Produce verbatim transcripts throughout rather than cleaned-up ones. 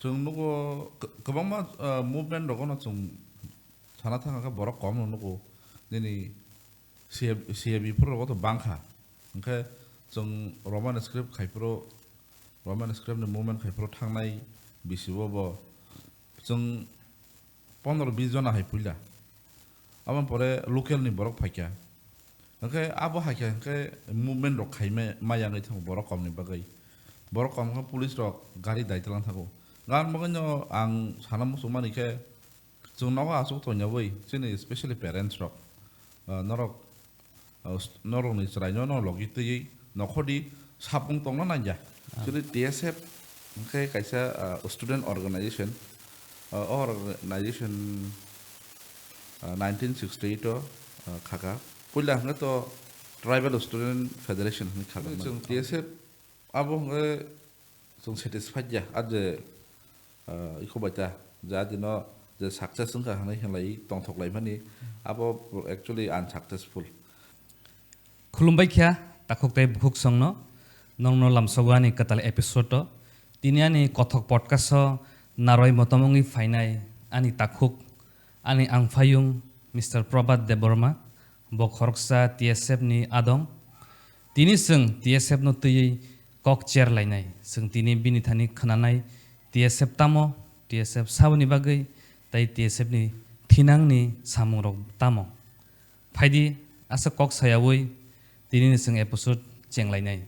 Chwng nugo k-, kwbangma, ah, movement rogono chwng sana thangkha khe borok kom no nugo. Nini C A B, C A B phuru rogo to bangkha. Hwnkhe chwng Roman script khai phuru, Roman script ni movement khai phuru thangnai bisi bo bo chwng pondro bis jona hai puila. Aboni pore local ni borok phaikha. Hwnkhe abo haikhe hwnkhe movement rok khaima ma yangwi thango borok kom ni bagwi. Borok kom khe police rok gari dai tlang thango. Gan bagwi no ang sana muchung mani khe chwng nogo aswk tongyawi chini specially parents rok, ah, norok, ah, st-, norok ni chwrai no, no logi twiwi nokhordi sapung tongna nangya. Ah. Chwli T S F hwnkhe kaisa, ah, student organization, ah, o organization, ah, nineteen sixty-eight o, ah, khaka. Puila hwnkhe to Tribal Student Federation hwnwi khakjakmani. Chwng T S F abo hwnkhe chwng satisfied ya, ah, je, ah, iko bai ta, je adino je success wngkha hwnwi hinlai tongthok laimani, abo actually unsuccessful. Khulumbai kha, takhuk tei bukhuk songno, nongno lamsogo ani kwtal episode o. Tini ani kothok podcast o narwai motom wngwi phainai ani takhuk, ani angphayung Mister Prabhat Debbarma, bo khoroksa T S F ni adong. Tini chwng T S F no twiwi kok cher lainai. Chwng tini bini thani khwnanai T S F tamo, T S F saboni bagwi tei T S F ni thinangni samungrok tamo. Phaidi, aswk kok sayawi tini ni chwng episode chenglainai.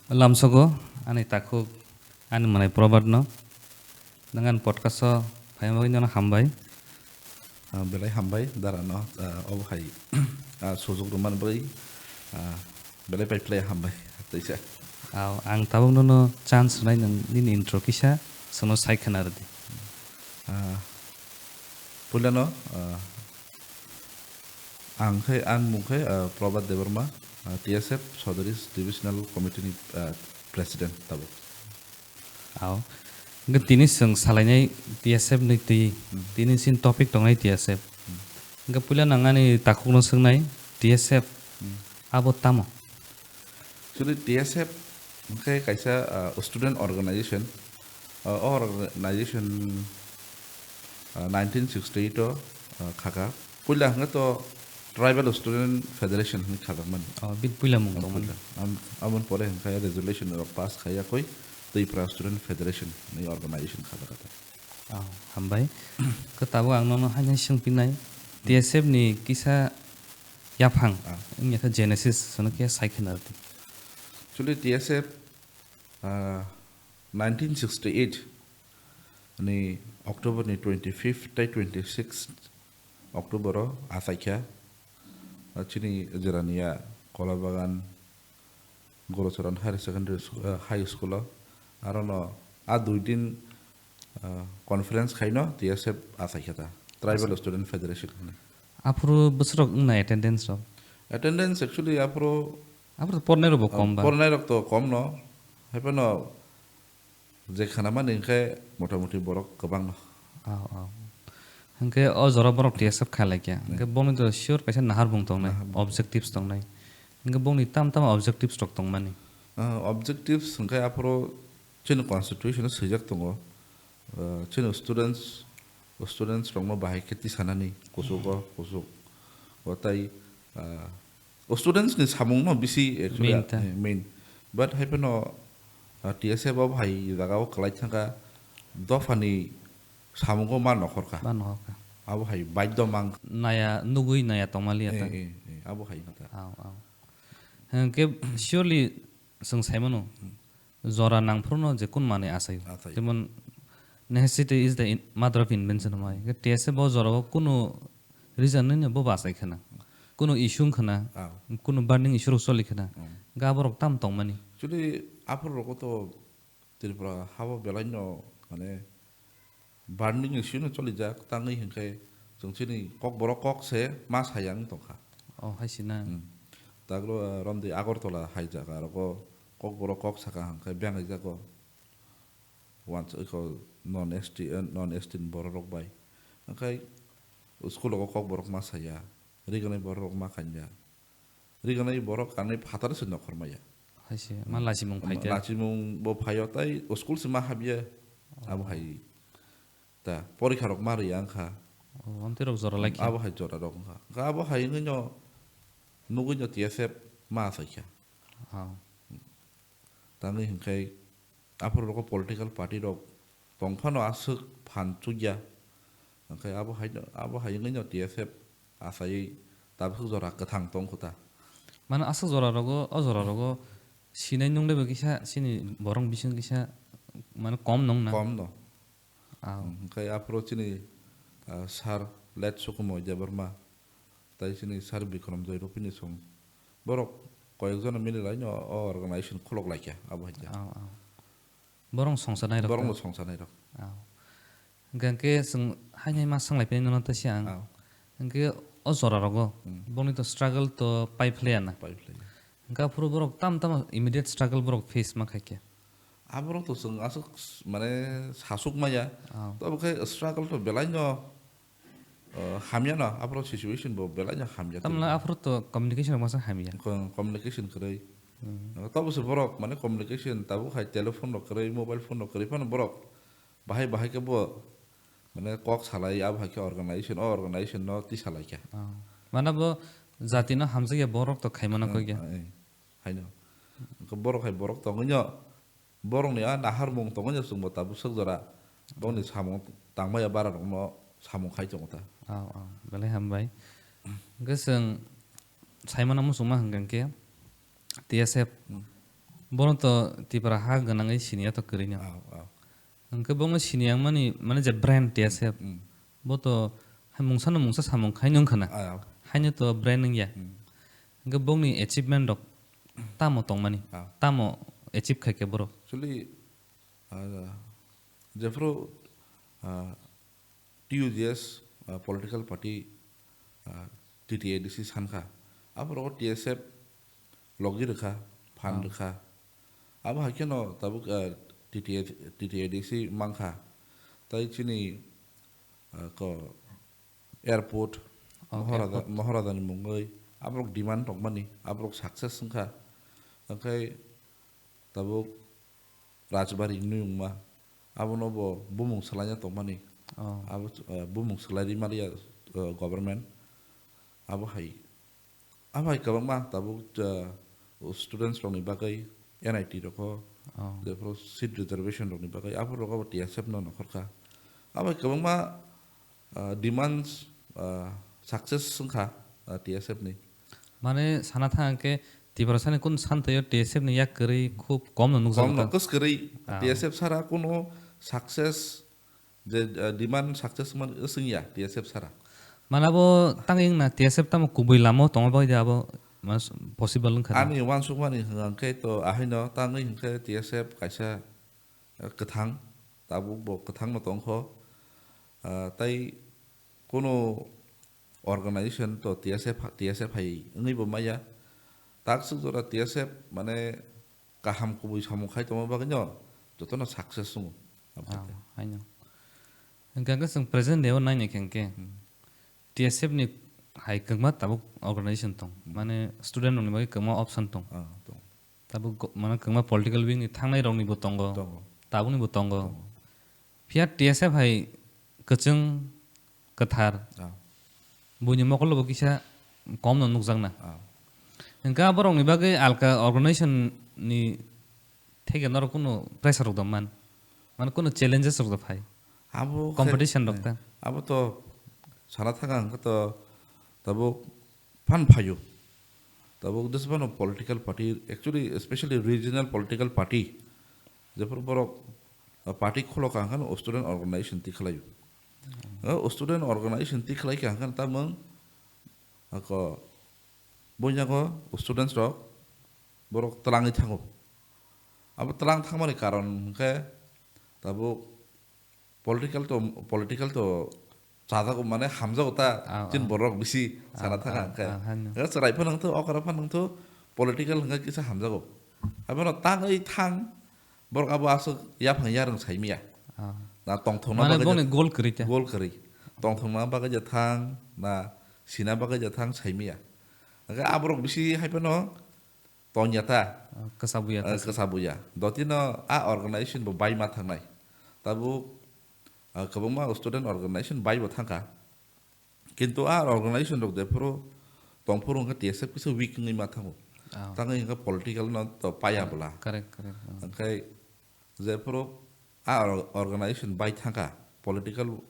Lamsogo ani takhuk ani manai Prabhat no. Nwng ani podcast o phaima bagwi nono hambai. Ah, belai hambai dara no, ah, obo hai, ah, sujok rwmani bagwi, ah, belai pai phlai hambai teisa. Aw, ang tabuk nono chance rwnai nwng nini intro kisa chwngno sai khwna rwdi. Ah, puilano, ah, ang khe, ang mung khe, ah, Prabhat Debbarma, ah, T S F Sodori Divisional Committee ni, ah, President tabuk. Aw. Hwnkhe tini chwng salainai T S F ni twi, Hmm. tini sin topic tongnai T S F. Hmm. Hwnkhe puila nang ani takhukno swngnai, T S F Hmm. abo tamo? Actually, T S F hwnkhe kaisa, ah, student organization. Ah, o organization, ah, nineteen sixty-eight o, ah, khaka. Puila hwnkhe to Tribal Student Federation hwnwi khajakmani. Oh, bini puila mung Ang tongmani. puila. Am-, aboni pore hwnkhe resolution rok pass khaiyakwi Tripura Student Federation hwnwi organization khajakha ta. Oh, hambai. Khe tabuk ang nono haino swngpinai. Hmm. T S F ni kisa yaphang, Ah. wngya khe genesis, sono khe sai khwna rwdi. Actually, T S F, ah, nineteen sixty-eight ni October ni twenty-fifth tei twenty-sixth October o achaikha, ah, chini Jirania Kolabagan Gorocharan Higher Secondary Sc-, ah, High School o. Arono a dui din, ah, conference khaino T S F achaikha ta, Tribal Student Federation hwnwi. Aphuru bwswk rok wngna attendance rok? Attendance actually aphuru Aphuru pornai rok bo ah, kom ba? Pornai rok to kom no. Haiphano je khana mani hwnkhe motamuti borok kwbang no. Oh, oh. Hwnkhe o jora borok T S F khalai kya. Hwnkhe Hmm. boni to sure kaisa nahar bung tongnai, Nahar bung. objectives tongnai. Hwnkhe boni tam tam objectives rok tongmani. Ah, objectives hwnkhe aphuru chini constitution o swijak tongo. Ah, chini students, students rokno bahai khe tisanani kuchugo, Hmm. kuchuk. O tai, ah, O students ni samung no bisi actually, Main ta. eh, main. But hai phano, ah, T S F abo hai jaga o kwlai thangkha, dopha ni samung o ma nokhor kha. Ma nokhor kha. Abo hai baidyo mang. Naya nugwi naya tongmaliya ta. Eh, eh, eh, abo hai kha ta. Aw, aw. Hwnkhe surely chwng sai mano. Hmm. Jora nangphruno je kun manwi achaio. Achaio. Jemon necessity is the in-, mother of invention hwnwi. Hwnkhe T S F bo jorao kunu reason nini bo bachai khwna. Kunu issue wng khwna, Ah. kunu burning issue rok choli khwna. Hmm. Ga borok tam tongmani. Actually, aphuru rogo to Tripura habo belai no, mane, burning issue no cholijak, tangwi hwnkhe chwng chini kokborok kok se ma saya wng tongkha. Oh, hai se na. Hmm. Tagro, ah, romdi Agartala hai jaga rogo kokborok kok saka hwnkhe beng hai jago. Once iko non S T, eh, non S T ni borok rok bai. Hwnkhe school rogo kok borok ma saya. Riganai borok rok ma kanya. Riganai borok ani phatar se nokhor maya. Hai se, ma lachimung phai te. Lachimung bo phaio tai school se ma habya. Abo hai. Ta porikha rok ma riya wngkha. Oh, amtwi rok jora lai kha. Abo hai jora rok wngkha. Wngkha abo hai wngwi no nugwi no T S F ma achaikha. Oh. Tangwi hwnkhe aphuru rogo political party rok tongphano aswk phan chukya. Hwnkhe abo hai, abo hai wngwi no T S F achaiwi tabuk jora kwthang tongkhu ta. Mane aswk jora rogo, o jora rogo sinai nung lebo kisa chini borok bising kisa mane kom nung na. Kom no. Ah. Hmm, hwnkhe aphuru chini, ah, sir late Sukumoy Debbarma, tai chini sir Bikram Joy Rupini song. Borok koyek jona mili lai no o organization khulok lai kha, abo hai kha. Ah, ah. Borok songsa nai rok. Borok no songsa nai rok. Ah. Hwnkhe, hwnkhe chwng haino ma swng lai phai nw ta si ang. Ah. Hwnkhe o jora rogo, hmm, boni to struggle to pai phlai ya na. Pai phlai ya. Hwnkhe aphuru borok tam tam immediate struggle borok face ma khai khe. Aborok to chwng aswk s-, mane sasuk maya. Ah. Tobo khe struggle to belai no, uh, hamya no, aborok situation bo belai no hamya. Tamla aphuru to communication rok masa hamya. Ko-, communication kwrwi. Hmm. Tobo se borok mane communication tabuk hai telephone rok kwrwi, mobile phone rok kwrwi phano borok bahai bahai khe bo mane kok salai, abo hai khe organization, o organization no twi salai kha. Ah. Mane bo jati no hamjakya borok to khaimano koi khe. Ah, eh. Haino. Borok hai borok tongwi no, borokni a naharmung tongwi no chwngbo tabuk swk jora. Bongni samung tangmaya bara rokno samung khai tongo ta. Oh, oh, belai hambai. Hwnkhe chwng saimano muchungma hwnkhe T S F. Hmm. Bono to Tipra ha gwnangwi siniya to kwrwino. Oh, oh. Hwnkhe bongno sini yang mani, mani je brand T S F, hmm, bo to hai mungsa no mungsa samung khai nung khana. Ah, ah. Haino to brand wng ya. Hmm. Hwnkhe bongni achievement rok tamo tongmani, ah, tamo achieve khai khe borok. Actually, ah, jephru, ah, T U J S, ah, political party, ah, T T A D C sankha. Aphuru T S F logi rwkha, phan, ah, rwkha. Abo hai kheno tabuk, ah, T T A, T T A D C mankha. Tai chini, ah, ko airport, oh, Maharaja, airport. Maharajani mungwi aborok demand tongmani, aborok success wngkha. Hwnkhe tabuk Rajbari hinwi wngma, abono bo bumung swlaina tongmani. Oh. Abo, eh, bumung swlai rimaliya, eh, government. Abo hai, abo hai kwbangma tabuk, eh, students rokni bagwi N I T rokho, oh, jephuru seat reservation rokni bagwi, abo rok abo T S F no nokhorkha. Abo hai kwbangma, eh, demands, eh, success wngkha, eh, T S F ni. Mane sana thang khe Tiprasani kunu santaiyo T S F ni yak kwrwi khub kom no nukjago. Kom no ta? Kwskwrwi. Ah. T S F sara kunu success je, uh, demand success man wswng ya T S F sara. Mane abo tangwi wngna T S F tamo kubui lama o tongma bagwi de abo mas possible wngkha na? Ani uansukmani hwnkhe to ahaino tangwi hwnkhe T S F kaisa, uh, kwthang, tabuk bo kwthang no tongkho. Uh, tai kunu organization to T S F, T S F hai wngwi bo maya. Takswk jora T S F mane kaham kubui samung khai tongma bagwi no jotono success wngo. Ah, haino. Hwnkhe hwnkhe chwng present day o naina khe hwnkhe, hmm, T S F ni hai kwbangma tabuk organization tong. Hmm. Mane student rokni bagwi kwbangma option tong. Ah, tong. Tabuk go-, mane kwbangma political wing ni thangnai rokni bo tongo. Tongo. Tabukni bo tongo. Tongo. Phiya T S F hai kwchwng kwthar. Ah. Buini mokol bo kisa kom no nukjakna. Ah. Hwnkhe borokni bagwi alka organization ni theke norok kunu pressure rok da man? Mane kunu challenges rok da phai? Abo khe, competition rok eh, ta? Abo to sana thanga hwnkhe to tabuk phan phaio. Tabuk jesa phano political party, actually, especially regional political party, jephuru borok, uh, party khulok kha hwnkhe no student organization tikhlaio. Hmm. Uh, student organization tikhlai kha hwnkhe no tamung, ako, buinyago students rok borok twlangwi thango. Abo twlang thangmani karon hwnkhe tabuk political to, political to chajago, mane hamjago ta, ah, chini ah, borok bisi sana, ah, thanga ah, hwnkhe. Ah, hano. Hwnkhe chwrai phano wngthu, okra phano wngthu, political hwnkhe kisa hamjago. Abono tangwi thang, Borok abo aswk yaphang yarwng saimiya. Ah. Na tongthokna Mane bagwi boni je-, gol kwrwi ta. Gol kwrwi. Tongthokna bagwi je thang, na sina bagwi je thang saimiya. Hwnkhe aborok bisi hai phano tongya ta. Ah, kwsa buya ta. Ah, kwsa buya. Dotino a organization bo bai ma thangnai. Tabuk, ah, kwbangma student organization bai bo thangkha. Kintu a organization rok jephuru tongphuru hwnkhe T S F kisa weak wngwi ma thango. Ah. Tangwi hwnkhe political no to paya bwla. Correct, correct. Ah. Hwnkhe jephuru a or-, organization bai thangkha, political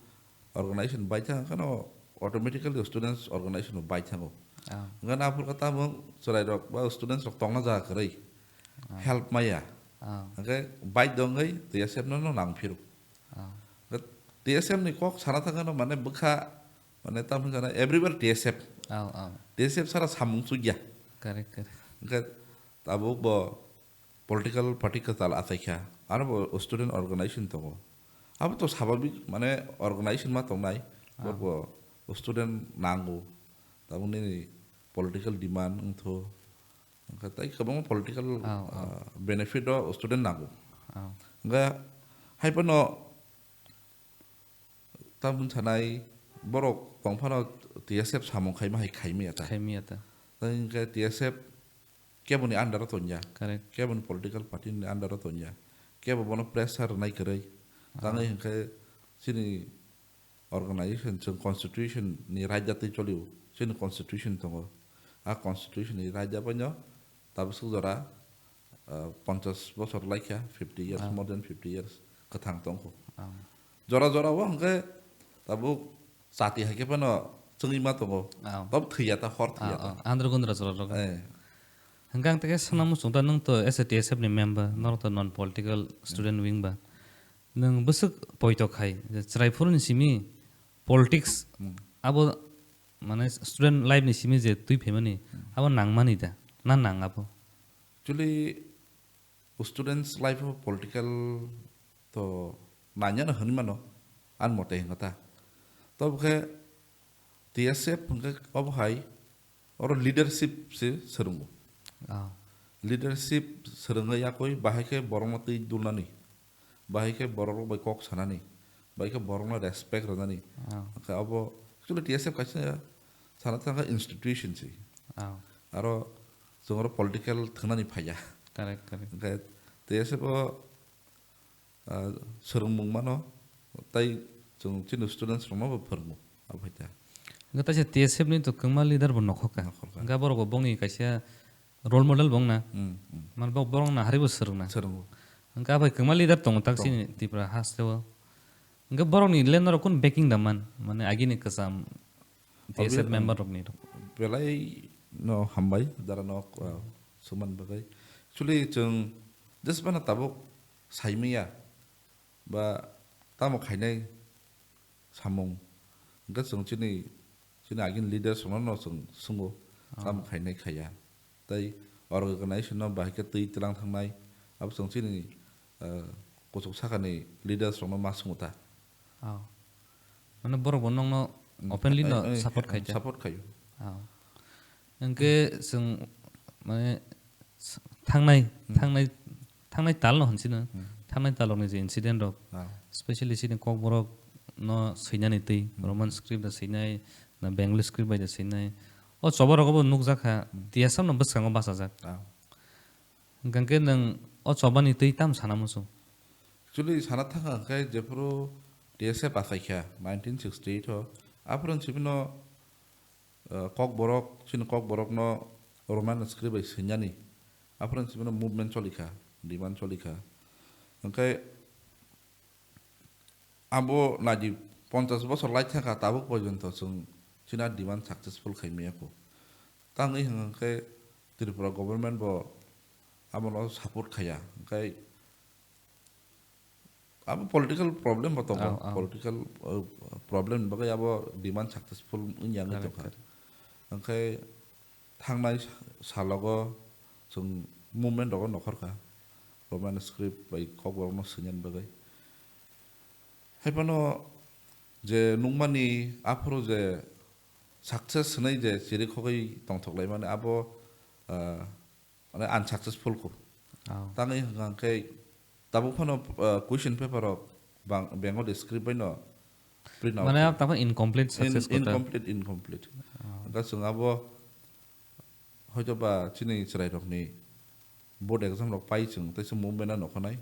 organization bai thangkha no automatically students organization bai thango. Ah. Hwnkhe aphuru khe tamo chwrai rok ba students rok tongna jaga kwrwi Ah. help maya. Ah. Hwnkhe bai dongwi T S F no no nang phiru. Ah. Hwnkhe T S F ni kok sana thangkha no mane bwkha Mane, tamo hwnjana everywhere T S F. Aw, aw. T S F sara samung chukya. Correct, correct. Hwnkhe tabuk bo political party kwtal achaikha. Aro bo student organization tongo. Abo to sababik, mane, organization ma tongnai. Bo, aw, bo student nango. Tabuk nini political demand wngtho. Hwnkhe tai kwbangma political, aw, aw, ah, benefit o student nango. Aw. Hwnkhe hai phano Tamoni sanai borok tongphano T S F samung khaima hai khaimaya ta. Khaimaya ta. Tei hwnkhe T S F keboni under o tongya. Correct. Keboni political party ni under o tongya. Kebo bono pressure rwnai kwrwi. Ah. Tangwi hwnkhe chini organization chwng constitution ni raida twi cholio. Chini constitution tongo. A constitution ni raida bono tabuk swk jora ah, ponchas bosor laikha, fifty years, ah, more than fifty years, kwthang tongkho. Ah. Jora jora o hwnkhe tabuk chati hai khe phano chwngwi ma tongo. Ah. Tabuk thwiya ta, hor thwiya ta. Ah, ah. Andro gundra jora rok. Eh. Hwnkhe ang tei khe swnam muchung ta, nwng to as a T S F ni member, norok to non political student wing ba. Nwng bwswk poito khai, je chwrai phuru ni simi politics, hmm, abo mane student life ni simi je twi phaimani, hmm, abo nangmani da, na nang abo? Actually, students life o political to nanya no hwnwi mano, ani mote hwnkha ta. Tobo khe T S F hwnkhe obo hai oro leadership se swrwngo. Ah. Leadership swrwngwi yakwi bahai khe borokno twi dulnani, bahai khe borok rok bai kok sanani, bahai khe borokno respect rwnani. Ah. Hwnkhe obo actually T S F kaisa sana thangkha institution se. Ah. Aro chwng oro political thwngnani phaiya. Correct, correct. Hwnkhe T S F o ah, swrwngmung mano, tei chwng chini students rokno bo phwrwngo, abo hai ta. Hwnkhe taisa T S F ni to kwbangma leader bo nokhorkha. Nokhorkha. Hwnkhe borok bo bongni kaisa role model bo wngna. Hmm, hmm. Mane bo borok no harwi bo swrwngna. Swrwngo. Hwnkhe abai kwbangma leader tongo tak chini Tripura haste o. Hwnkhe borok ni le norok kunu backing da man, mane agini kwcham T S F obvi-, member rokni rok. Belai no hambai, dara no, uh, suman bagwi. Actually, chwng jesbana tabuk saimaya ba tamo khainai samung. Hwnkhe chwng chini, chini agini leaders rokno no chwng swngo, ah, tamo khainai khaiya. Tei organization no bahai khe twi tlang thangnai, abo chwng chini, uh, kuchuk sakani leaders rokno ma swngo ta. Oh. Mane borok bo nokno, mm, openly no, eh, eh, support khai, eh, ta? Support khaio. Oh. Hwnkhe chwng mane s-, thangnai, hmm, thangnai, thangnai tal no hwnchino. Hmm. Thangnai tal rokni je incident rok, ah, specially chini Kokborok no swinani twi, hmm, Roman script da swinai, na Bengali script bai da swinai. O choba rogo bo nukjakha, hmm, T S F no bwskango bachajak. Ah. Hwnkhe nwng o chobani twi tamo sana muchung? Actually, sana thangkha hwnkhe jephuru T S F achaikha nineteen sixty-eight o, aphuru sibino, uh, Kokborok, chini Kokborokno Roman script bai swinani, aphuru sibino movement cholikha, demand cholikha. Hwnkhe Abo naidi, ponchas bosor lai thangkha, tabuk porjonto chwng chini demand successful khai maya kho. Tangwi hwnkhe Tripura government bo abono support khaiya. Hwnkhe abo political problem bo tongo. Au, au. Political, uh, problem ni bagwi abo demand successful wngya wngwi tongkha. Correct, correct. Hwnkhe thangnai salogo chwng movement rogo nokhorkha, Roman script bai kokborokno swinani bagwi. Haiphano je nukmani aphuru je success hwnwi je chirikhogwi tongthoklaimani abo, ah, mane unsuccessful kho. Oh. Tangwi hwnkha khe Tabuk phano, uh, question paper rok bang-, Bengali script bai no print out Mane khayo. Tabuk incomplete In-, success kota. Incomplete, incomplete. Oh. Hwnkhe chwng abo hoito ba chini chwrai rokni board exam rok pai chwng tei se movement no nokhanai,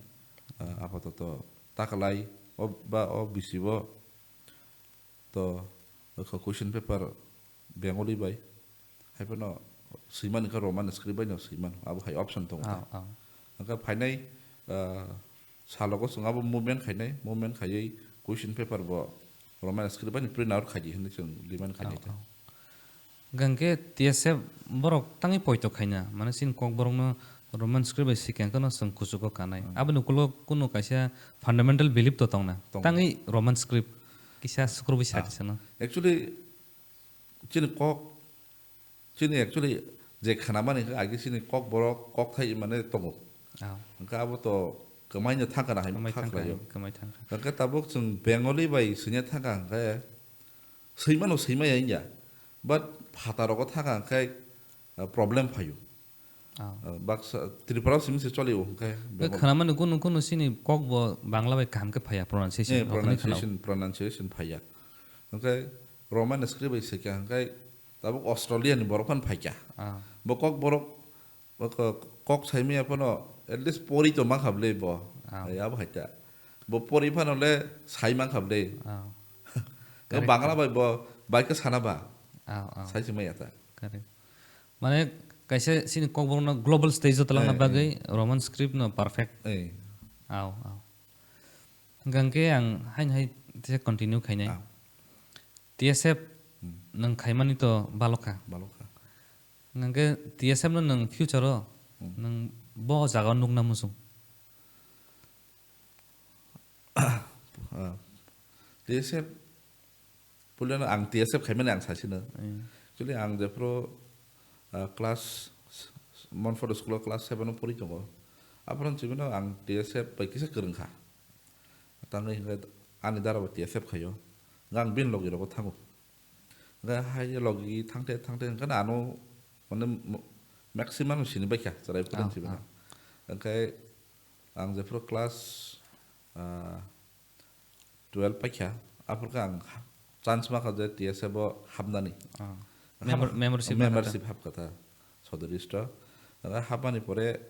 uh, apatoto takalai o ba o bisi bo To, kha question paper Bengali bai. Hai phano swimani kha Roman script bai no swimano. Abo hai option tongo ta. Oh, oh. Hwnkhe phainai, ah, salogo chwng abo movement khainai, movement khaiwi question paper bo Roman script bai ni print out khaidi hwnwi chwng demand khainai ta. Oh, oh. Hwnkhe T S F borok tangwi poito khaina, mane chini Kokborokno Roman script bai sikha hwnkhe no chwng kuchugo kanai. Hmm. Aboni ukulogo kunu kaisa fundamental belief to tongna. Tongo. Tangwi Roman script kisa sukrubwi Ah. sadi sano. Actually, chini kok, chini actually je khanamani hwnkhe agi chini Kokborok kokthai mane tongo. Ah. Hwnkhe abo to kwmaino thangkha na hai Kwmai thangkha, khlaio. Kwmai thangkha. Hwnkhe tabuk chwng Bengali bai swina thangkha hwnkhe swimano swimaya wngya. But phatarogo thangkha hwnkhe, uh, problem phaio. Ah. Uh, baksa Tripura o simi se choli o hwnkhe Be bebak- khwnamani kunu kunu chini kok bo Bangla bai kaham khe phaiya pronunciation. Eh, Okhoni khwnao. pronunciation, pronunciation phaiya. Hwnkhe Roman script bai swikha hwnkhe tabuk Australia ni borok phano phaikha. Ah. Bo kok borok, bo ko-, kok saimaya phano at least pori to mankha bwle bo. Ah. Eh, abo hai ta. Bo pori phano le sai mankha bwle. Ah. Bo Correct. Bangla bai bo bai khe sana ba. Ah, ah. Sai se maya ta. Correct. Mane kaisa chini Kokborokno global stage o talangna Ah, bagwi eh. Roman script no perfect. Eh. Aw, aw. Hwnkhe ang haino hai tei continue khainai. Ah. T S F Hmm. nwng khaimani to balokha. Balokha. Hwnkhe T S F no nwng future o Hmm. nwng bo jaga o nukna muchung. Ah, T S F, puilano ang T S F khaimani ang sasino. Hmm. Actually, ang jephuru, ah, class, Montfort school o class seven o pori tongo. Aphuru chibino ang T S F bai kisa kwrwngkha. Tangwi hwnkhe ani dara bo T S F khaio. Hwnkhe ang bini logi rogo thango. Hwnkhe hai logi thangte thangte hwnkhe ano mane mo-, maximum sini baikha chwrai phuru Ah, chibino. Ah. Hwnkhe ang jephuru class, ah, twelve paikha, aphuru khe ang ha-, chance makha je T S F o hapnani. Ah. Hap-, Member-, membership membership hapkha ta South East o. Hapmani pore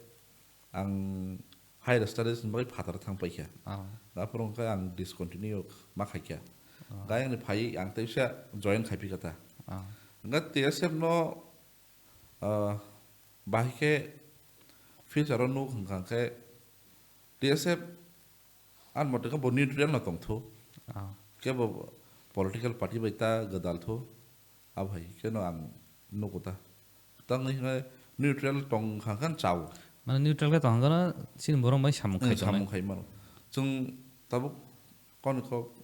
ang higher studies ni bagwi phatar thang paikha. Ah. Aphuru hwnkhe ang discontinue ma khaikha. Ah. Gayangni phaiwi ang teisa join khaiphikha ta. Ah. Hwnkhe T S F no, ah, bahai khe future o nuk hwnkha khe T S F Ani mote khe bo neutral no tongthu. Ah. Kebo political party bai ta gwdalthu. Abo hai kheno ang nugo ta. Tangwi hwnkhai neutral tong kha khan chao. Mane neutral khe tong kha no chini borok bai samung khai Hmm, tongnai. Samung khai mano. Chwng tabuk koni kok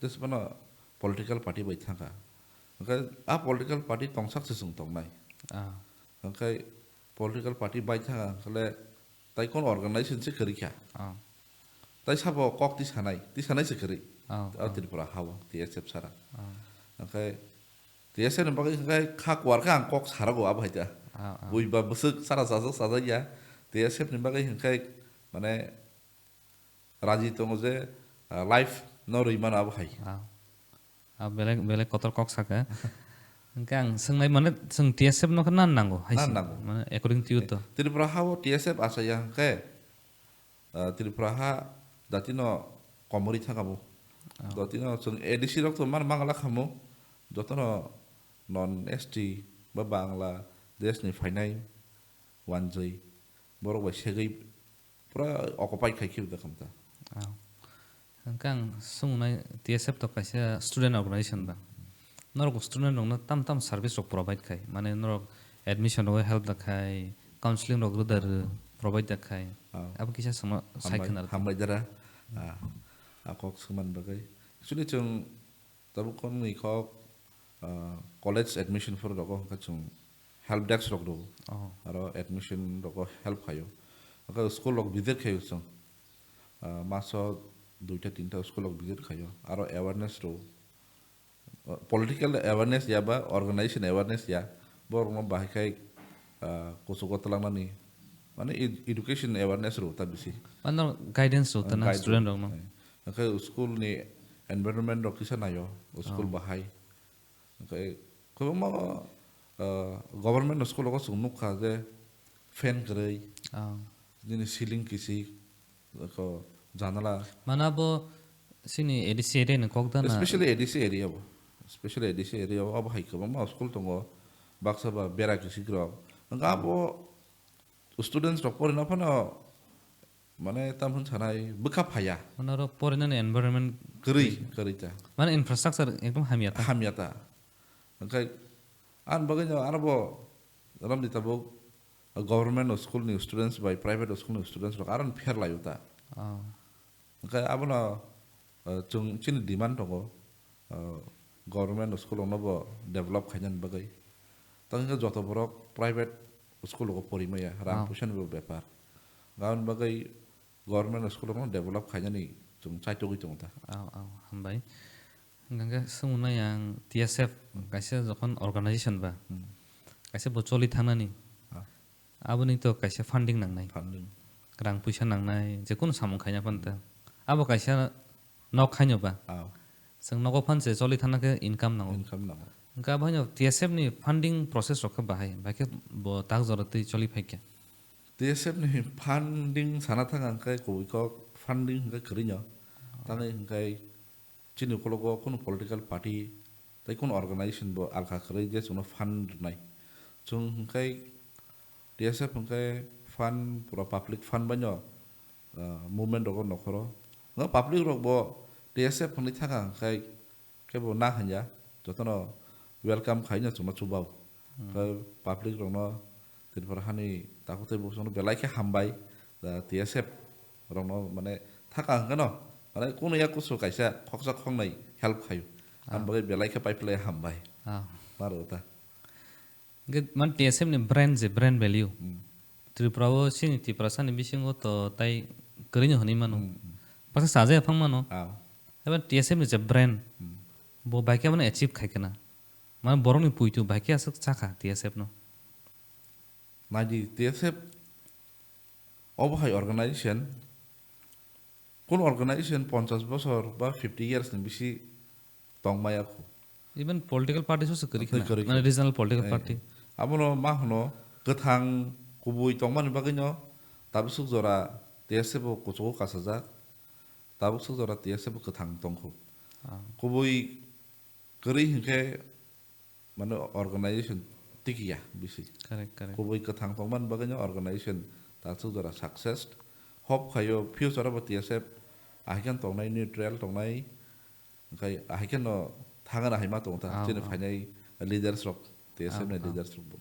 jesbano political party bai thangkha. Hwnkhe a political party tongsak se chwng tongnai. Ah. Hwnkhe political party bai thangkha hwnkhe tai kon organization se kwrwi kha. Ah. Tai sabo kok ti sanai, ti sanai se kwrwi. Ah, O ah. Tripura hao T S F sara. Ah. Hwnkhe T S F ni bagwi hwnkhe kha kuar khe ang kok sarago abo hai ta. Ah, ah. Bui ba bwswk sara sajak sajak ya. T S F ni bagwi hwnkhe mane raji tongo je, ah, life no rwi mano abo hai. Ah. Ah, belai, belai kotor kok saka. Hwnkhe ang swngnai mane chwng T S F no khe nan nango hai Nan se. Nango. Mane according to you to. Tripura hao T S F achaya hwnkhe, ah, Tripura ha datino komorwi thangkha bo. Ah. Datino chwng A D C rok to man mangala khamo. Jotono non S T ba Bangla desh ni phainai wanjwi borok bai segwi pura occupy khai khe da khamta. Ah. Hwnkhe ang swngnai T S F to kaisa student organization ba. Norok student rokno tam tam service rok provide khai. Mane norok admission rok help da khai, counseling rok rwda rw, provide da khai. Ah. Abo kisa sama sai Hambai, khwna rw. Hambai dara. Ah, a kok swman bagwi. Actually chwng Tabuk kon ni kok, ah, college admission phuru rogo hwnkhe chwng help desk rok rwo. Oh. Aro admission rogo help khaio. Hwnkhe school rok visit khaio chwng. Ah, maso duita tinta school rok visit khaio. Aro awareness rwo. Ah, political awareness ya ba organization awareness ya. Borokno bahai khai, ah, kuchugo twlangnani mane ed-, education awareness rw ta bisi. Mane guidance rw ta na student rokno. Hwnkhe school ni environment rok kisa naio, school bahai. Hwnkhe kwbangma, uh, government school rogo chwng nukha je fan kwrwi, nini ceiling kisik, ko janala. Mane abo chini A D C area ni kok da na? Especially A D C area o. Especially A D C area o abo hai kwbangma school tongo. Baksa ba bera kisik rok. Hwnkhe abo students rok porina phano mane tamhwn sanai bwkha phaiya. Mane oro porinani environment kwrwi, kwrwi ta. Mane infrastructure ekdom hamya ta. Hamya ta. Hwnkhe ani bagwi no aro bo romni tabuk government school ni students bai private school ni students rok aro pher laio ta. Oh. Hwnkhe abono, uh, chwng chini demand tongo, uh, government school rokno bo develop khainani bagwi. Tamo hwnkhe joto borok private school rogo porimaya, rang puisa ni bo bepar. Aboni bagwi government school rokno develop khainani chwng chaitogwi tongo ta. Oh, oh, hambai. Hwnkhe swngmano yang T S F kaisa jokhon organization ba, kaisa bo choli thangnani. Ah. Aboni to kaisa funding nangnai. Funding. Rang puisa nangnai, je kunu samung khaina phano ta. Abo kaisa nok khaino ba. Ah. Chwng nogo phan se choli thangna khe income nango. Income nango. Hwnkhe abo haino T S F ni funding process rok khe bahai, bai khe bo tak jora twi choli phai khe. T S F ni funding sana thang ang khe kubui kok funding hwnkhe kwrwino. Tangwi hwnkhe chini ukologo kunu political party tei kunu organization bo alka kwrwi je chwngno fund rwnai. Chwng hwnkhe T S F hwnkhe fund pura public fund baino, ah, movement rogo nokhoro. Nga public rok bo T S F hwnwi thangkha hwnkhe kebo na hanya jotono welcome khaina chwngno chubao. Khe public rokno Tripura hani takhuk tei bukhukno belai khe hambai, ah, T S F rokno mane thaka hwnkhe no, mane kunu ya kusu kaisa khoksa khoknai help khaio. Ang bagwi belai khe paiphlai hambai. Ah. Maro ta. Hwnkhe man T S F ni brand je, brand value. Hmm. Tripura o chini Tiprasa ni bisingo to tai kwrwino hwnwi mano. Hmm, hmm. Baksa chajaya phang mano. Ah. Eba T S F ni je brand, hmm, bo bai khe mano achieve khai kana. Mane borokni puitu bai khe aswk chakha T S F no. Naidi T S F obo hai organization, kun organization ponchash bosor ba fifty years ni bisi tongmaya khu. Even political party sosa kwrwi khna, kwrwi, mane regional political party. Abono ma hwno kwthang kubui tongmani bagwino tabuk swk jora T S F bo kuchugo kasajak, tabuk swk jora T S F bo kwthang tongkhu. Ah. Kubui kwrwi hinkhe mane organization tikiya bisi. Correct, correct. Kubui kwthang tongmani bagwino organization taksuk jora success. Hope khaio future o bo T S F ahikhe tongnai, neutral tongnai, hwnkhe ahikhe no thangna hai ma tongo ta, ah, chini, ah, phainai leaders rok, T S F, ah, ni, ah, leaders rok bo.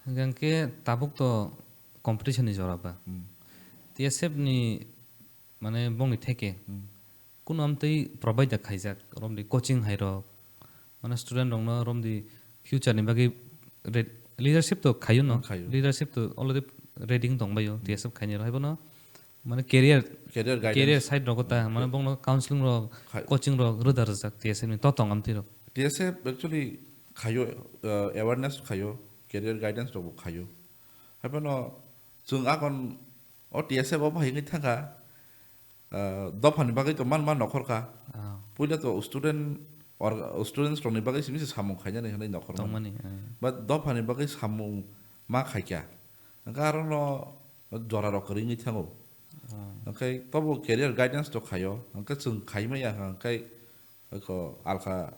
Hwnkhe tabuk to competition ni jora ba. Hmm. T S F ni mane bongni theke, hmm, kuno amtwi provide da khaijak, romdi coaching hai rok, mane student rokno romdi future ni bagwi re-, leadership to khayo no, hmm, khayo. Leadership to already ready wng tongbaio, hmm, T S F khainai rok, haibono mane career, career guidance, career side rogo ta, hmm, mane bongno counseling rok, khai-, coaching rok rwda rwjak T S F ni to tong amtwi rok. T S F actually khayo, uh, awareness khayo, career guidance rok bo khayo. Haiphano chwng akon o T S F o bahai wngwi thangkha, ah, dophani bagwi to man ma nokhorkha. Ah. Puila to student or students rokni bagwi simi se samung khainani hwnwi nokhormani. Tongmani, eh. But dophani bagwi samung ma khaikha. Hwnkhe arono jora rok kwrwi wngwi thango. Ah. Hwnkhe tobo career guidance to khaio. Hwnkhe chwng khaimaya hwnkhe eko alkha,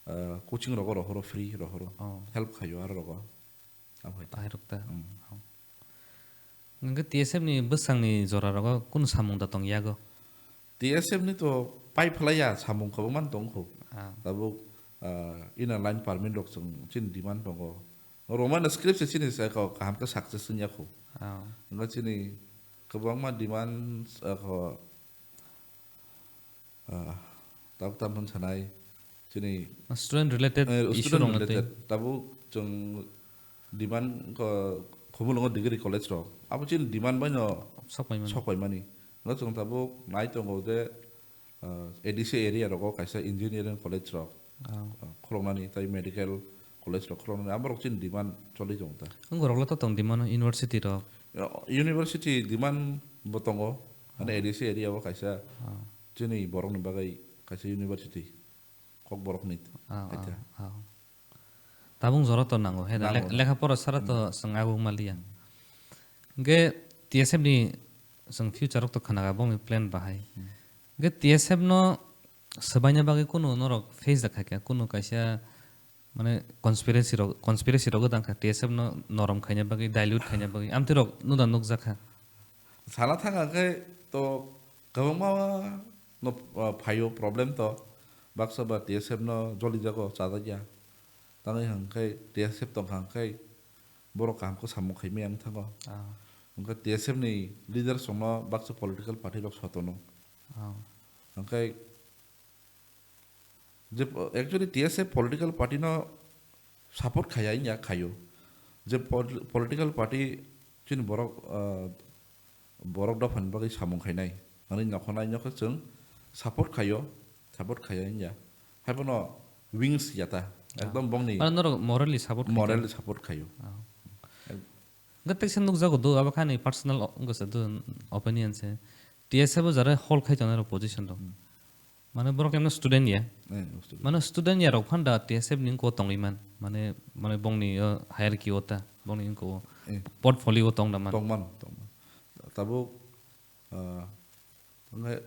ah, coaching rogo rohoro, free rohoro. Oh. Help khaio aro rogo. Abo hai ta. Bahai rok ta. Mm. Oh. Hwnkhe T S F ni bwsangni jora rogo kunu samung da tong yago? T S F ni to pai phlai ya, samung kwbangma tong kho. Ah. Tabuk, ah, inner line permit rok chwng chini demand tongo. Romano script se chini se ko kaham khe success wngya kho. Ah. Hwnkhe chini kwbangma demand, ah, kho, ah, tabuk tam hwn sanai chini student related, eh, issue student rok related. Tabuk chwng demand ko Khumulwngo degree college rok. Abo chini demand bai no sok pai mani. Sok pai mani. No chwng tabuk nai tongo je, ah, A D C area rogo kaisa engineering college rok, ah, ah, khuloknani tei medical college rok khuloknani. Abo rok chini demand choli tongo ta. Wng rok le to tong demand university rok. University demand bo tongo, mane A D C area o kaisa chini borokni bagwi kaisa university, Kokborokni. Tabung jora to nango, hai da, lek-, lekha pora sara to chwng aguk maliya. Hwnkhe T S F ni chwng future rok to khwnaga bongni plan bahai. Hwnkhe T S F no swbaina bagwi kunu norok face da khaikha, kunu kaisa mane conspiracy rok, conspiracy rok wng kha T S F no norom khaina bagwi, dilute khaina bagwi, amtwi rok nuda nukjakha. Sana thang khe to kwbangma no, ah, phaio problem to, baksa ba T S F no joli jago chajak ya. Tangwi hwnkhe T S F tong kha hwnkhe borok kaham khe samung khaimaya wng thango. Hwnkhe T S F ni leaders rok no baksa political party rok sotono. Hwnkhe je, actually T S F political party no support khaya wngya khaio. Je pol-, political party chini borok, ah, borok dophani bagwi samung khainai. Ani nokhornai nokhe chwng support khaio, support khaya wngya. Haibono wings yata. Ekdom bongni mane norok morally support khaikha. Morally support khaio. Hwnkhe teksa nukjago do, abo khe ani personal o-, wngkha se do, opinion se. T S F o jara hold khai tongnai rok position rok. Mane borok emno student ya. Mane student ya rok phanda T S F ni wngkha o tongwi man. Mane, mane bongni o hierarchy o ta, bongni wngkha o portfolio o tong da man. Tongmano, tongmano. Tabuk, ah,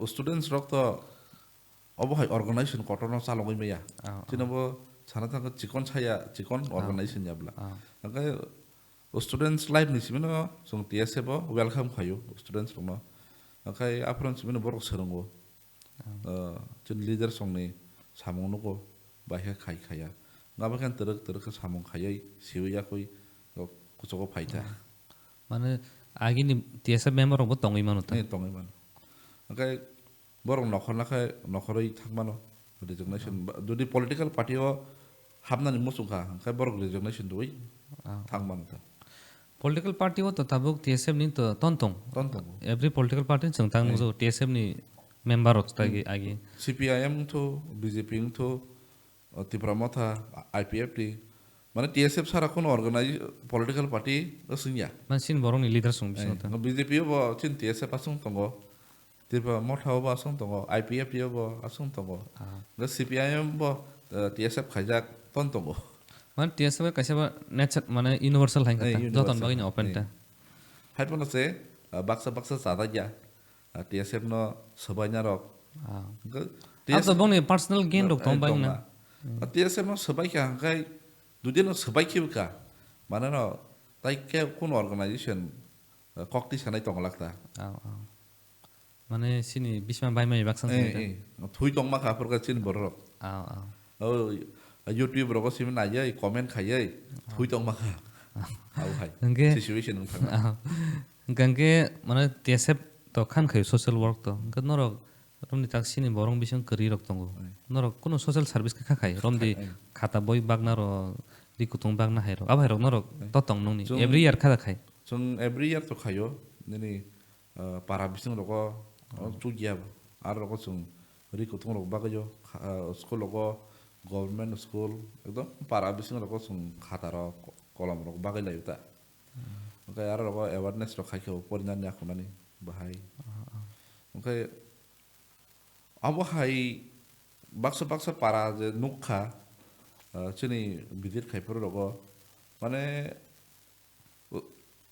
students rok to obo hai organization kotorno chalogwi maya. Chini bo sana thangkhe chikon saya, chikon organization ya bwla. Hwnkhe students life ni simi no chwng T S F o welcome khaio students rokno. Hwnkhe aphuru simi no borok swrwngo. Ah, chini leader songni samung nugo, bai khe khai khaya. Abo khe twrwk twrwk khe samung khaiwi siwi yakwi kuchugo phaikha. Mane agini T S F member rokbo tongwi mano ta? Eh, tongwi mano. Hwnkhe borok nokhorna khe nokhorwi thangmano, resignation. Jodi political party o hapnani muchung kha, hwnkhe borok resignation rwui thangmano ta. Political party o to tabuk T S F ni to ton tong. Ton tongo. Every political party ni chwng tang nukjago T S F ni member rok ta agi, agi. C P I M wngthu, B J P wngthu, o Tipra Motha, I P F T. Mane T S F sara kheno organize political party wswngya. Mane chini borokni leader chwng bisingo ta. B J P o bo chini T S F aswng tongo. Tipra Motha o bo aswng tongo, I P F T o bo aswng tongo. Hwnkhe C P I M bo, eh, T S F khaijak ton tongo. Mane T S F kaisa bo nature, mane universal hai khe ta, universal. Joton bagwi ni open ta. Hai phano se, ah, baksa baksa chajak ya, ah, T S F no swbaina rok. Hwnkhe T S F bongni personal gain rok tong bai na. Ah, T S F no swbai kha hwnkhe dudino swbai khe bwkha. Mane no tai khe kun organization, ah, kok twi sanai tong lak ta. Mane chini bisma bai mai baksa. Eh, eh. Thui tongma kha aphuru khe chini borok. Ah, ah. O, YouTube rogo simi naiwi, comment khaiwi, thui tongma kha. Abo hai. Hwnkhe situation wng thangna. Ah. Hwnkhe mane T S F to khan khayo social work to. Hwnkhe norok romni tak chini borok bising kwrwi rok tongo. Norok kuno social service kha khai. Romdi khata boi bagna rok, ri kutung bagna hai rok. Abo hai rok norok to tong nungni. Every year kha khai. Chwng every year to khayo. Nini ah, para bising rogo, oh, chukya, aro rogo chwng ri kutung rok bagwi o, kha-, ah, school rogo, government school, ekdom para bising rogo chwng khata rok, ko-, kolom rok bagwi laio ta. Hwnkhe aro rogo awareness rok khai khe bo porinani akhunani bahai. Hwnkhe abo hai baksa baksa para je nukha, ah, chini visit khai phuru rogo, mane,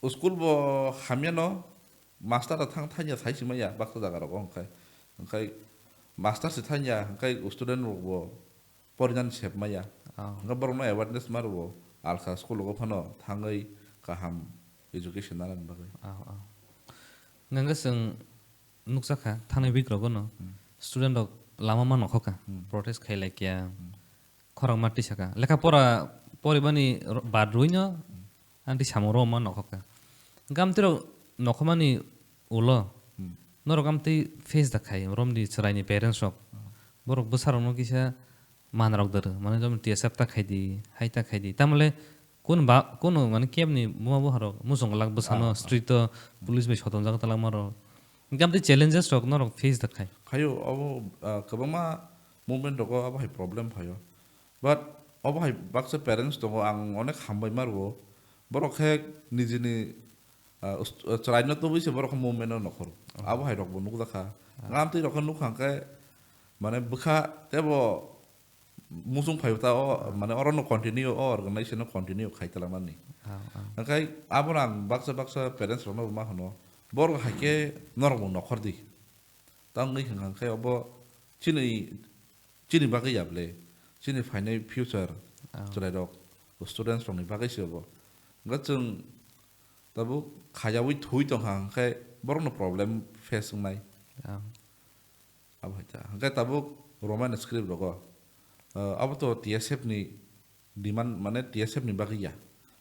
U-, school bo hamya no, master rok thang thangya sai sima ya baksa jaga rogo hwnkhe, hwnkhe master se thangya hwnkhe student rok bo porinani sep maya. Hwnkhe borok no awareness ma rwo alsa school rogo phano thangwi kaham education nanani bagwi. Hwnkhe chwng nukjakha thangnai week rogo no student rok lama ma nokhokha, protest khai laikya. Khorang ma tisa kha. Lekha pora poribani ro-, bad rwino, ang twi samung rw ma nokhok kha. Hwnkhe amtwi rok nokhomani ulo, norok amtwi face da khai, romdi chwraini parents rok. Borok bwsarokno kisa man rok da rw, mane jemon T S F ta khai di, hai ta khai di. Tamole kun ba, kun mane kebni buma buharok muchung glak bwsano street o police bai sotonjak talangma rok. Hwnkhe amtwi challenges rok norok face da khai. Khayo, abo, ah, kwbangma movement rogo abo hai problem phaio. But obo hai baksa parents tongo, ang onek hambai ma rwo. Borok khe nijini, ah, ust-, ah, chwraino tubui se borok khe movement no nokhor. Abo hai rok bo nukjakha. Ngamtwi rok khe nukha hwnkhe, mane bwkha tebo muchung phaibo ta o, mane oro no continue, o organization no continue khai twlangmani. Hwnkhe abono ang baksa baksa parents rokno bo ma hwno, borok hai khe norok bo nokhor di. Tang wngwi hwnkha khe obo chini, chini bagwi ya ble, chini phainai future chwrairok, students rokni bagwi se obo. Hwnkhe chwng tabuk khayaui thwi tongkha hwnkhe borokno problem face wngnai. Abo hai ta. Hwnkhe tabuk Roman script rogo, ah, abo to T S F ni demand, mane T S F ni bagwi ya.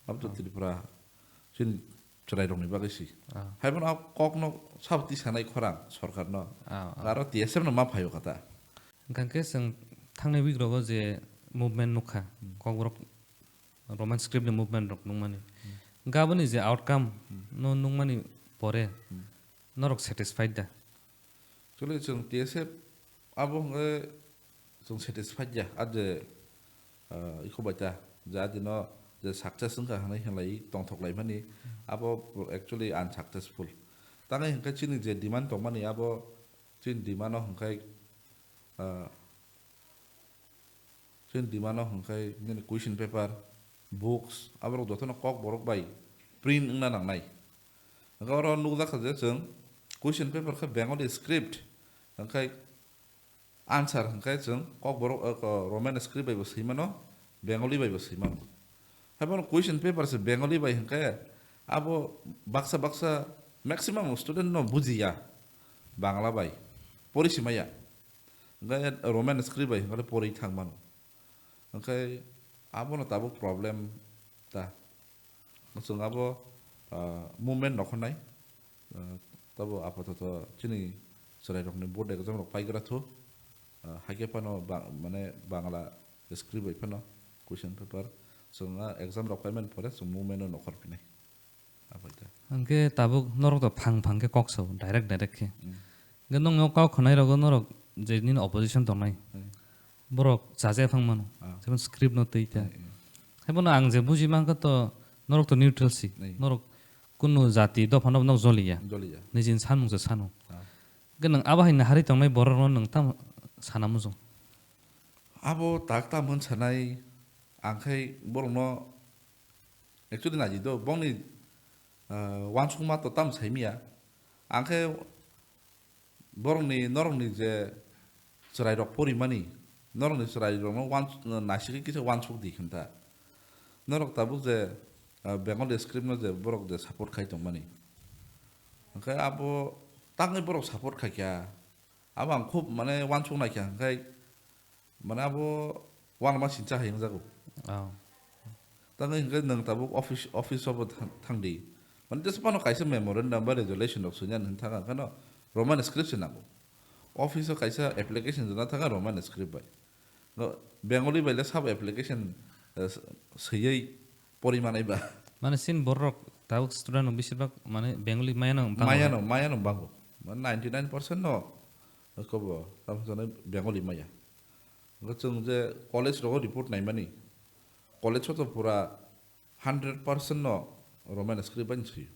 Abo to Tripura chini chwrairokni bagwi si. Haibono a kokno sabo tisanai khorang sorkarno. Aro T S F no ma phaio kha ta. Hwnkhe chwng thangnai week rogo je movement nukha, Kokborok Roman script ni movement rok nukmani. Hwnkhe aboni je outcome no nukmani pore norok satisfied da? Actually, chwng T S F abo hwnkhe chwng satisfied ya, a je, ah, ikho bai ta, je a dino je success wngkha hwnwi hinlai tongthok laimani, abo actually unsuccessful. Tangwi hwnkhe chini je demand tongmani, abo chini demand o hwnkhe, ah, Chini demand o hwnkhe nini question paper, books, aborok jotono Kokborok bai print wngna nangnai. Hwnkhe oro nukjakha je chwng question paper khe Bengali script, hwnkhe answer hwnkhe chwng Kokborok, eh, ko-, Roman script bai bo swi mano, Bengali bai bo swi mano. Haiphano question paper se Bengali bai hwnkhe abo baksa baksa maximum student no bujiya Bangla bai, pori simaya. Hwnkhe Roman script bai hwnkhe pori thang mano. Hwnkhe abono tabuk problem ta. Chwng abo, ah, movement rok khnai. Ah, tabo apatoto chini chwrairokni board exam rok paigra thu. Ah, hakhe phano ba-, mane Bangla script bai phano question paper. Chwng ah exam rok paimani pore chwng movement no nokhor phinai. Abaita. Hwnkhe tabuk norok to phang phang khe kok sao, direct direct khe. Mm. Hwnkhe nokni o kok khwnai rogo norok je nini opposition tongnai. Mm. Borok chaja phang mano. Ah. Jemon script no twi ta. Mm, mm. Haibono ang je buji mankha to norok to neutral si. Mm. Norok kunu jati dopha no nok joliya. Joliya. Nijini sanmung se sano. Ah. Hwnkhe nwng abo hai naharwi tongnai borok no nwng tamo sana muchung? Abo tak tamo hwn sanai, ang khai borok no Actually, naidi do, bongni, ah, uansukma to tamo saimiya. Ang khe borokni, norokni je chwrairok porimani, norokni chwrairokno uans-, naisigwi kisa uansuk di khinta. Norok tabuk je, ah, Bengali script no je borok je support khai tongmani. Hwnkhe abo tangwi borok support khaikha. Abo ang khub, mane, uansuk naikha, hwnkhe Mane abo uanama sincha hai wngjago. Oh. Tangwi hwnkhe nwng tabuk office, office o bo thang, thangdi. Mane just phano kaisa memorandum ba resolution rok swinani hwn thang kha, kheno Roman script se nango. Office o kaisa application jona thang kha Roman script bai. No, Bengali bai le sabo application, eh, s-, swiwi pori manai ba. Mane sin borok tabuk student rok besibak mane Bengali maya no bango. Maya no, maya no bango. Mane ninety nine percent no kobo tamo jani Bengali maya. Hwnkhe chwng je college rogo report naimani, college o to pura hundred percent no Roman script bai swiyo.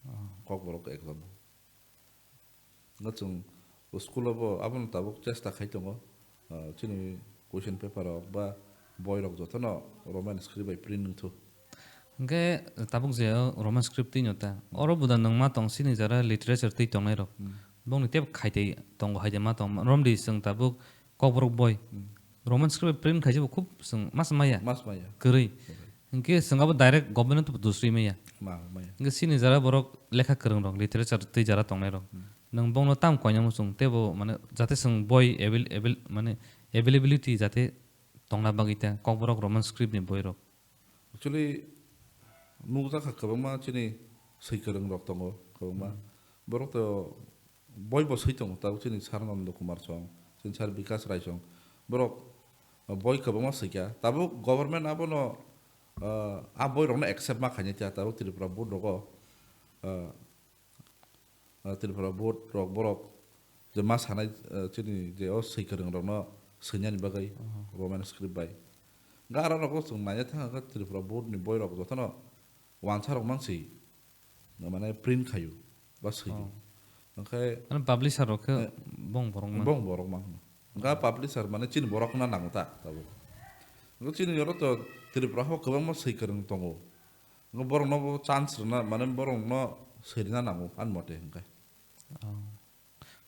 Oh. Kokborok exam o. Hwnkhe chwng school o bo abono tabuk chesta khai tongo, ah, chini question paper rok ba boi rok jotono Roman script bai print wngthu. Hwnkhe tabuk je o Roman script twino ta, oro buda nwng ma tong sini jara literature twi tongnai rok. Hmm. Bongni tebo khaitwi tongo, haide ma tong romdi chwng tabuk Kokborok boi. Hmm. Roman script print khaisa bo khub chwng mas maya. Mas maya. Kwrwi. Kwrwi. Hwnkhe chwng abo direct government no dusri maya. Ma, maya. Hwnkhe sini jara borok lekha kwrwng rok, literature twi jara tongnai rok. Hmm. Nwng bongno tam koinamo chwng tebo mane jate chwng boi avail-, avail-, mane availability jate tongna bagwi ta Kokborok Roman script ni boi rok. Actually, nukjakha kwbangma chini swi kwrwng rok tongo, kwbangma. Hmm. Borok to boi bo swi tongo, tabuk chini Sir Nando Kumar song, chini Sir Bikas Rai song. Borok boi kwbangma swikha. Tabuk government abono, ah, a boi rokno accept ma khainai ta, tabuk Tripura board rogo, ah, ah, Tripura board rok borok je ma sanai, ah, chini je o swi kwrwng rokno swinani bagwi Roman script bai. Hwnkhe aro rok chwng naina thang khe Tripura board ni boi rok jotono wansa rok mang swi. mane print khaio ba swi. Oh. Onkhe mane publisher rok khe eh, bong borok man. Bong borok man. Onkha publisher mane chini borok na nango ta tabuk. Onkhe chini oro to Tripura ho kwbangma swi kwrwng tongo. Onkhe borok no bo chance rwna mane borok no swi rwna nango ani mote onkhe. Oh.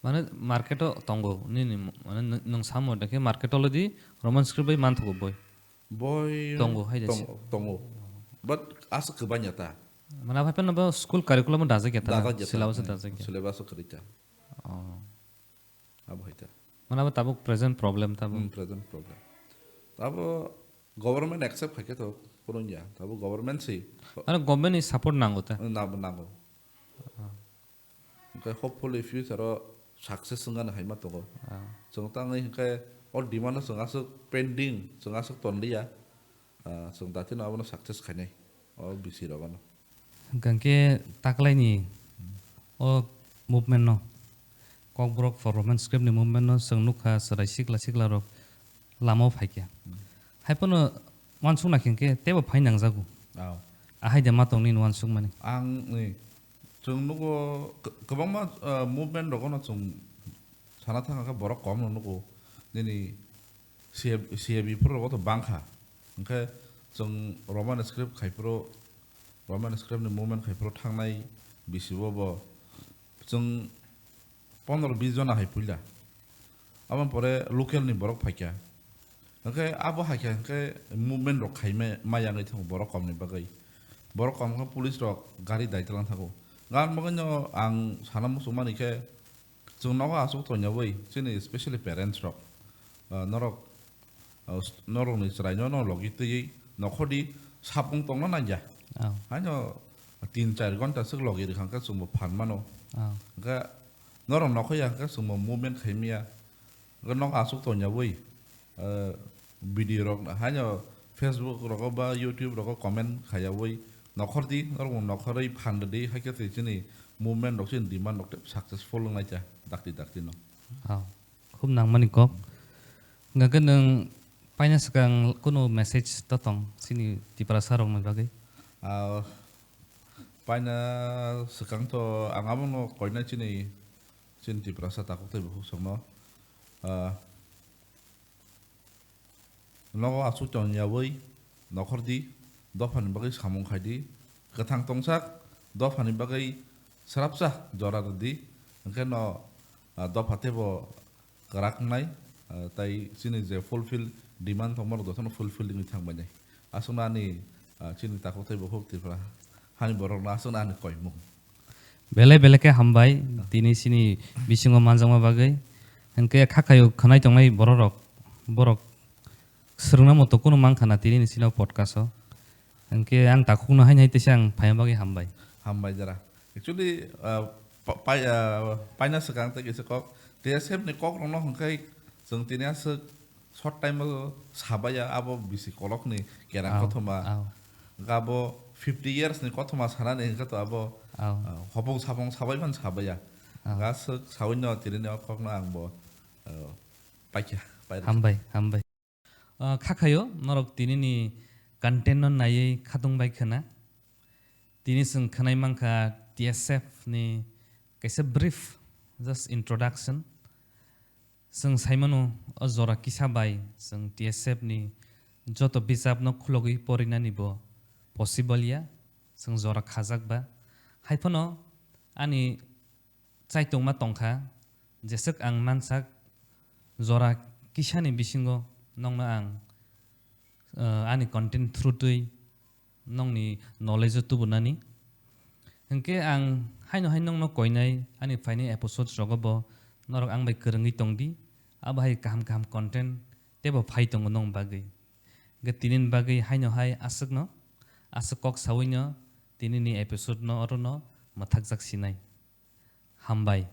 Mane market o tongo, nini mo-, mane nw-, nwng samo de khe market o lodi Roman script bai manthogo boi. Boi tongo, hai de tongo, se. Tongo. But aswk kwbanya ta. Mane aphai phano bo school curriculum o dajak ya ta na? Dajak ya ta, syllabus o hmm, dajak ya. Syllabus o kwrwi ta. Oh. Abo hai ta. Mane abo tabuk present problem tabuk. Hmm, present problem. Abo government accept khai khe to phurung ya. Tabuk government si. Mane government ni support nango ta? Hmm, na-, nango. Oh. Hwnkhe hopefully future o success wngani hai ma tongo. Ah. Chwng tangwi hwnkhe o demand no chwng aswk pending, chwng aswk tonliya. Ah, chwng datino abono success khainai o bisi rogono. Hwnkhe taklaini o movement no, Kokborok for Roman script ni movement no chwng nukha chwrai sikla sikla rok lama o phaikha. Hmm. Haiphano uansukna khe hwnkhe teibo phai nangjago. Oh. Ahai de ma tong nini uansukmani. Ang ni Chwng nugo, k-, kwbangma, ah, movement rogono chwng sana thangkha khe borok komno nugo. Nini C A B, C A B phuru rogo to bangkha. Hwnkhe chwng Roman script khai phuru, Roman script ni movement khai phuru thangnai bisi bo bo chwng pondro bis jona hai puila. Aboni pore local ni borok phaikha. Hwnkhe abo hai khe hwnkhe movement rok khai ma, ma yangwi thango borok kom ni bagwi. Borok kom khe police rok gari dai tlang thango. Gan bagwi no ang sana muchung mani khe chwng nogo aswk tongya wi chini specially parents rok, ah, norok, ah, s-, norok ni chwrai no, no logi twiwi nokhor di sapung tongna nangya. Oh. Haino tin char ghonta swk logi rwkha hwnkhe chwngbo phan mano. Oh. Hwnkhe norok nokho ya hwnkhe chwngbo movement khai maya. Hwnkhe nok aswk tongya wi, eh, video rok haino Facebook rogo ba YouTube rogo comment khaya wi nokhor di, norok nokhorwi phan rwdi, hakhe twi chini movement rok chini demand rok tei successful wngnai cha dakti dakti no. Oh, khub nangmani kok. Hwnkhe nwng paina swkang kunu message to tong chini Tiprasa rokni bagwi? Ah, paina swkang to ang abono koinai chini, chini Tiprasa takhuk tei bukhuk songno, ah, nogo aswk tong yawi nokhor di, dophani bagwi samung khai di, kwthang tongsak dophani bagwi swrapsa jora rw di, hwnkhe no, ah, dopha teibo kwrak wngnai, ah, tai chini je fulfill demand tongmani jotono fulfill wngwi thangbainai. Aswkno ani, ah, chini takhuk tei bukhuk Tripura hani borokno aswkno ani koimung. Belai belai khe hambai tini chini bisingo manjakma bagwi. Hwnkhe kha khaio khwnai tongnai bororok, borok swrwngna moto kunu mankha na tini ni chini podcast o. Hwnkhe ang takhukno haino hai teisa ang phaima bagwi hambai. Hambai jara. Actually, ah, pa-, pai-, ah, paina swkang tei kisa kok, T S F ni kok rokno hwnkhe chwng tini aswk short time o sabaya abo bisi kolokni kerang kothoma. Hwnkhe abo fifty years ni kothoma sanani hwnkhe to abo, ah, hopong sapong sabai man sabaya. Hwnkhe aswk sawino tini ni o kokno ang bo, ah, paikha, pairwkha. Hambai, hambai. Ah, kha khaio norok tini ni content no naiwi khatung bai khwna. Tini chwng khwnai mankha T S F ni kaisa brief, just introduction. Chwng saimano o jora kisa bai chwng T S F ni joto bijap no khulogwi porinani bo possible ya, chwng jora khajak ba. Haiphano ani chaitokma tongkha, jeswk ang mansak jora kisani bisingo nokno ang, eh, ani content through twi nokni knowledge o tubunani. Hwnkhe ang haino hai nokno koinai ani phainai episodes rogo bo norok ang bai kwrwngwi tongdi, abo hai kaham kaham content teibo phai tongo nokni bagwi. Hwnkhe tinini bagwi haino hai aswkno, aswk kok sawino tinini episode no orono mwthakjak sinai. Hambai.